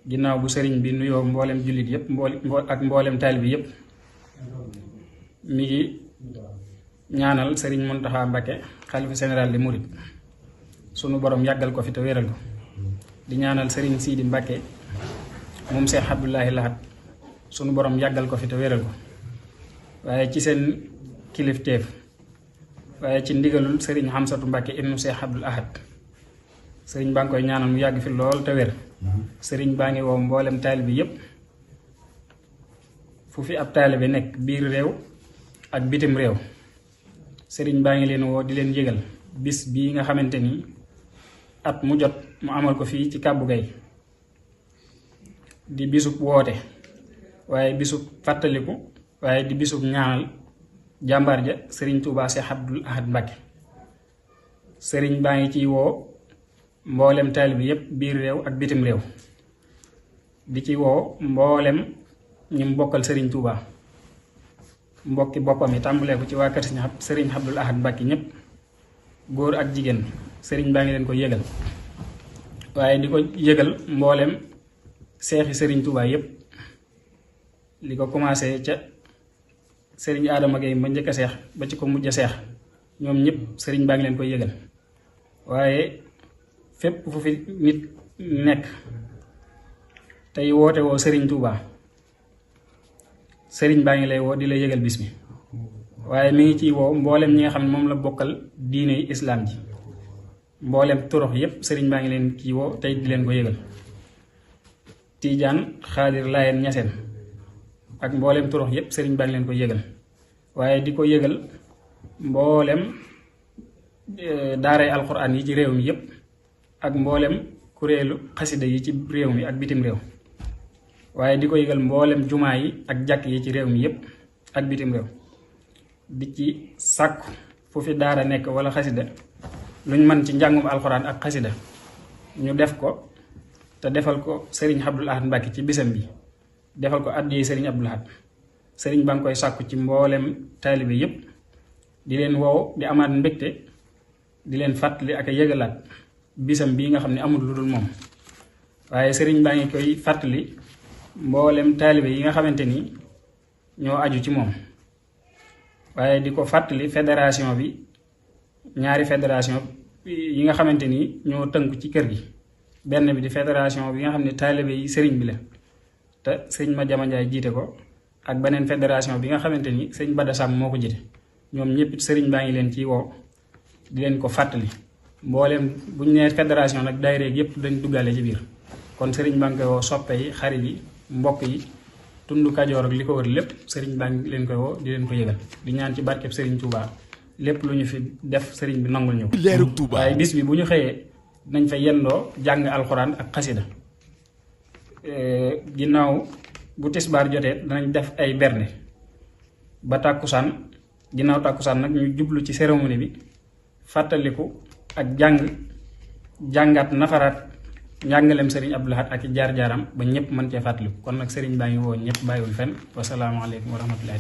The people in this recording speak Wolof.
ginnaaw bu sëriñ bi nuyoo mboolem jullit yépp ak mboolem taalibe yépp mi ngi ñaanal sëriñ Muntaxa Mbakke xalifa général di murit sunu borom yàggal ko fi te wéral ko di ñaanal sëriñ Siidi Mbakke moom Seex Abdullahi Lahat sunu borom yàggal ko fi te wéral ko waaye ci seen kilifteef waaye ci ndigalul sëriñ Xamsatu Mbakke ibnu Seex Abdul Ahad sëriñ baa ngi koy ñaanal mu yàgg fi lool te wér sëriñ baa ngi woo mboolem taalibe yépp fu fi ab taalibe nekk biir réew ak bitim réew sëriñ baa ngi leen woo di leen yëgal bis bii nga xamante ni at mu jot mu amal ko fii ci Kàbbu Gay di bisub woote waaye bisub fàttaliku waaye di bisub ñaanal jàmbaar ja sëriñ Tuubaa Seex Abdul Ahad Mbakke sëriñ baa ngi ciy woo mboolem taalibe yépp biir réew ak bitim réew di ci woo mboolem ñi mu bokkal sëriñ Tuubaa mbokki boppam yi tàmbalee ko ci waa kër sëriñ Abdul Ahad Mbakke ñépp góor ak jigéen sëriñ baa ngi leen ko yëgal waaye di ko yëgal mboolem seexi sëriñ Tuubaa yépp li ko commencé ca sëriñ Adama Gaye ma njëkk a seex ba ci ko mujj a seex ñoom ñëpp sëriñ baa ngi leen koy yëgal waaye fépp fu fi nit nekk tey woote woo sëriñ Tuubaa sëriñ baa ngi lay woo di la yëgal bis bi waaye mi ngi ciy woo mboolem ñi nga xam ne moom la bokkal diine yi islaam ji mboolem torox yépp sëriñ baa ngi leen ciy woo tey di leen ko yëgal Tiijaan Xaadir Laayeen Ñaseen ak mboolem torox yépp sëriñ baa ngi leen ko yëgal waaye di ko yëgal mboolem daaray alxuraan yi ci réew mi yépp ak mboolem kuréelu xasida yi ci réew mi ak bitim réew waaye di ko yëgal mboolem jumaa yi ak jàkk yi ci réew mi yépp ak bitim réew di ci sàkku fu fi daara nekk wala xasida luñ mën ci njàngum alxuraan ak xasida ñu def ko te defal ko sëriñ Abdul Ahad Mbakke ci bisam bi defal ko àddiyee sëriñ Abdul Ahad sëriñ ba nga koy sàkku ci mboolem taalibe yépp di leen wow di amaat mbégte di leen fàttali ak a yëgalaat bisam bii nga xam ne amul lu dul moom waaye sëriñ baa ngi koy fàttali mboolem taalibe yi nga xamante ni ñoo aju ci moom waaye di ko fàttali fédération bi ñaari fédération yi nga xamante ni ñoo tënku ci kër gi benn bi di fédération bi nga xam ne taalibe yi sëriñ bi la te sëriñ Madiama Ndiaye jiite ko ak beneen fédération bi nga xamante ni sëriñ Bada Sam moo ko jiite ñoom ñëpp sëriñ baa ngi leen ciy woo di leen ko fàttali mboolem bu ñu nee fédération nag daayira yëpp dañ duggaale ci biir kon sëriñ baa ngi koy woo soppe yi xarit yi mbokk yi tund Kajoor ak li ko wër lépp sëriñ baa ngi leen koy woo di leen ko yëgal di ñaan ci barkeb sëriñ Touba lépp lu ñu fi def sëriñ bi nangul ñu ko waaye bis bi bu ñu xëyee nañ fa yendoo jàng alxuraan ak xasida ginnaaw bu tisbaar jotee danañ def ay bernde ba tàkkusaan ginnaaw tàkkusaan nag ñu jublu ci cérémonie bi fàttaliku ak jàngaat nafaraat njàngaleem sëriñ Abdul Ahad ak jaar-jaaram ba ñëpp mën cee fàttaliku kon nag sëriñ baa ngi woo ñëpp bàyyiwul fenn wasalaamaaleykum wa rahmatullahi